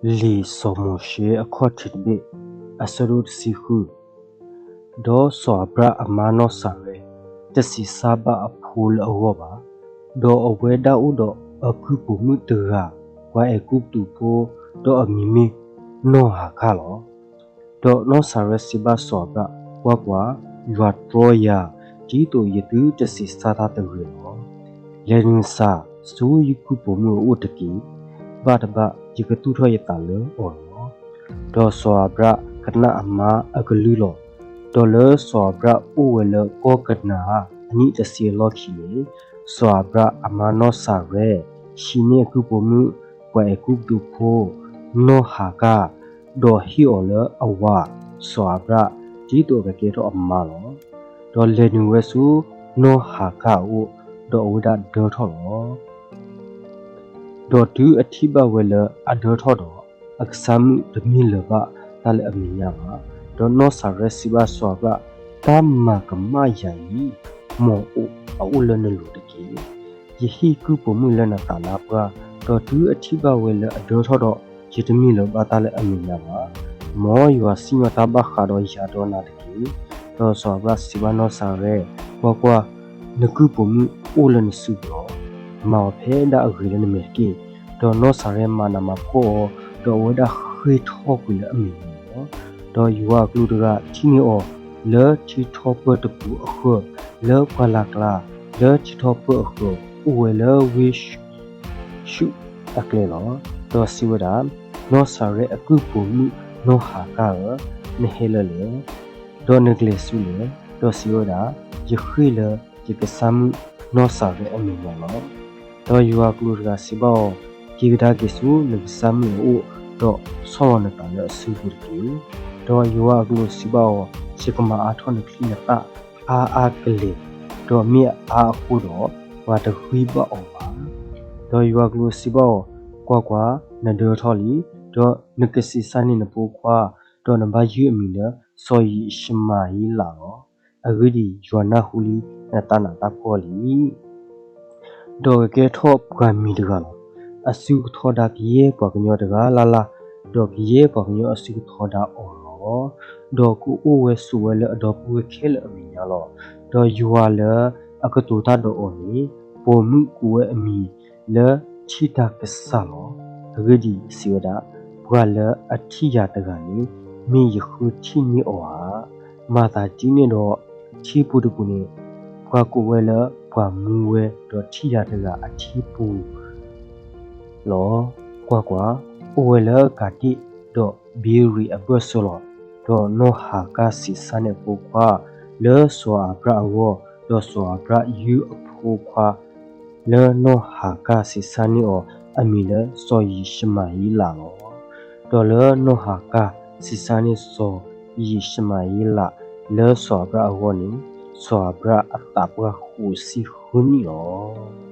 လံာ်စီၤမိၤၡ့အခီၣ်ထံးတဘ့ၣ် အဆၢဒိၣ်တဆံဃု. ဒီးစီၤအၤဘြၣ်အမါနီၢ်စၤရဲ တဆံးစၢ်ဘၣ်အဖိလၢအဂီၢ်ဘၣ်. ဒီးအဝဲဒၣ်အိၣ်ဒီးအကုၢ်ပိာ်မုၣ်တဂၤ ပှၤအဲၤကူပတူးဖိ, ဒီးအမံၤမ့ၢ်နီၢ်ဟၤကၢ်လီၤ. ဒီးနီၢ်စၤရဲစံးဘၣ်စီၤအၤဘြၣ်, ကွၢ်ကွၢ်, ယွၤတြီယၤ ဒ်သိးယသုတဆံးစၢ်တၢ်တဂ့ၤလီၤ. လဲၤနုာ်စၤဆူယကုၢ်ပိာ်မုၣ်အအိၣ်တက့ၢ်. ဘၣ်တဘၣ်ယကတူၢ်ထီၣ်ယသးလၢအီၤလီၤ. ဒီးစီၤအၤဘြၣ်ကနၣ်အမါအကလုၢ်လီၤ. ဒီးလၢစီၤအၤဘြၣ်အိၣ်ဝဲလၢကီၢ်ကနၤဧၣ်အနံၣ်တဆံအလီၢ်ခံန့ၣ်, စီၤအၤဘြၣ်အမါနီၢ်စၤရဲ ဟံးန့ၢ်အကုၢ်ပိာ်မုၣ် ပှၤအဲၤကူပတူးဖိ နီၢ်ဟၤကၢ်, ဒီးဟ့ၣ်အီၤလၢအဝၤစီၤအၤဘြၣ် ဒ်သိးအကကဲထီၣ်အမါလီၤ. ဒီးလဲၤနုာ်ဝဲဆူနီၢ်ဟၤကၢ်အအိၣ်, ဒီးအဝဲဒၣ်ဒၢထီၣ်လီၤ. ဒီးတုၤအထံၣ်ဘၣ်ဝဲလၢအဒၢထီၣ်ဒီး, အကစၢ်မုၣ်တမ့ၢ်လၢၤဘၣ်တၢ်လၢအမဲာ်ညါဘၣ်. ဒီးနီၢ်စၤရဲစံးဘၣ်စီၤအၤဘြၣ်, တၢ်မၤကမၣ်ယၤအံၤ, မ်အအိၣ်လၢနလိၤတက့ၢ်. ယဟ့ၣ်ကုၢ်ပိာ်မုၣ်လၢနသးလၢပှၢ်, ဒီးတုၤအထံၣ်ဘၣ်ဝဲလၢအဒၢထီၣ်ဒီး, ယတမ့ၢ်လၢၤဘၣ်တၢ်လၢအမဲာ်ညါဘၣ်. မ်ယွၤစံၣ်ညီၣ်တၢ်ဘၣ်ဃးဒီးယၤဒီးနၤတက့ၢ်. ဒီးစီၤအၤဘြၣ်စံးဘၣ်နီၢ်စၤရဲ, ကွၢ်ကွၢ်, နကုၢ်ပိာ်မုၣ်အိၣ်လၢနစုပူၤလီၤ. မၤအီၤဖဲဒၣ်အဂ့ၤလၢနမဲာ်တက့ၢ်. ဒီးနီၢ်စၤရဲမၤနးမၤဖှီၣ်အီၤ, ဒီးအဝဲဒၣ်ဃ့ၢ်ထီၣ်ကွံာ်လၢအမဲာ်ညါလီၤ. ဒီးယွၤအကလူးတဂၤထံၣ်န့ၢ်အီၤ လၢထံထီၣ်ပၢၢ်တပူၤအဃၢၤ, လၢပှၢ်လၢ်ကျါ, လၢထံထီၣ်ပၢၢ်အဃၢၤ, အိၣ်ဝဲလၢဝ့ၢ် ရှုၣ်အကျဲလီၤ. ဒီးစံးဝဲဒၣ်, နီၢ်စၤရဲအကုၢ်ပိာ်မုၣ်နီၢ်ဟၤကၢ်ဧၢ, နဟဲလၢလဲၣ်. ဒီးနကလဲၤဆူလဲၣ်. ဒီးစံးဝဲဒၣ်, ယဃ့ၢ်လၢယကစၢ်မုၣ်နီၢ်စၤရဲအမဲာ်ညါလီၤ. ဒီးယွၤအကလူးတဂၤစံးဘၣ်အီၤ, က့ၤကဒါက့ၤဆူနကစၢ်မုၣ်အအိၣ်, ဒီးဆီၣ်လီၤနသးလၢအစုပူၤတက့ၢ်. ဒီးယွၤအကလူးစံးဘၣ်အီၤ, ယကမၤအါထီၣ်နချံနသၣ်အါအါကလဲာ်, ဒီးမ့ၢ်အအါအဃိဒီး, ပှၤတဂံၢ်ဘၣ်အီၤဘၣ်. ဒီးယွၤအကလူးစံးဘၣ်အီၤ, ကွၢ်ကွၢ်, နဒၢထီၣ်လံ, ဒီးနကဆံးစၢ်န့ၢ်နဖိခွါ, ဒီးနဘၣ်ယုၢ်အမံၤလၢ စီၤယံးၡမၤဧ့လးလီၤ. အဂ့ၢ်ဒ်အံၤ, ယွၤနၢ်ဟူလံနတၢ်နးတၢ်ဖှီၣ်လံ. ဒီးကကဲထီၣ်ပှၤမံၤတဂၤလီၤ. အစုကထီဒါကယဲၢ်ပှၤကညီတဂၤလၢ်လၢ်, ဒီးကယဲၢ်ပှၤကညီအစုကထီဒါအီၤလီၤ. ဒီးကအိၣ်ဝဲဆိးဝဲလၢအဒီပုၢ်ဝဲၢ်ခဲလၢာ်အမဲာ်ညါလီၤ. ဒီးယွၤလၢအကတိၤတၢ်ဒီးအီၤန့ၣ်, ပိာ်မုၣ်ကိးဝဲအမံၤလၢထံၣ်တၢ်ကစၢ်လီၤ. အဂ့ၢ်ဒ်အံၤ, စံးဝဲဒၣ်, ပှၤလၢအထံၣ်ယၤတဂၤန့ၣ်, မ့ၢ်ယဃုထံၣ်န့ၢ်အီၤဧါ. မၤသးဒ်န့ၣ်ဒီး, ထံပူၤတပူၤန့ၣ်, ပှၤကိးဝဲလၢပှၤမူဝဲ, ဒီးထံၣ်ယၤတဂၤအထံပူၤ လီၤ. ကွၢ်ကွၢ်, အိၣ်ဝဲလၢကၤဒ့ၣ်ဒီးဘ့ရံးအဘၢၣ်စၢၤလီၤ. ဒီးနီၢ်ဟၤကၢ်ဆံးစၢ်န့ၢ်အဖိခွါလၢစီၤအၤဘြၣ်အဂီၢ်, ဒီးစီၤအၤဘြၣ်ယုၢ်အဖိခွါလၢနီၢ်ဟၤကၢ်ဆံးစၢ်န့ၢ်အီၤအမံၤလၢစီၤယံးၡမၤဧ့လးလီၤ. ဒီးလၢနီၢ်ဟၤကၢ်ဆံးစၢ်န့ၢ်စီၤယံးၡမၤဧ့လးလၢစီၤအၤဘြၣ်အဂီၢ်န့ၣ်, စီၤအၤဘြၣ်အသးပှၢ်ဃိးဆံဃုနံၣ်လီၤ.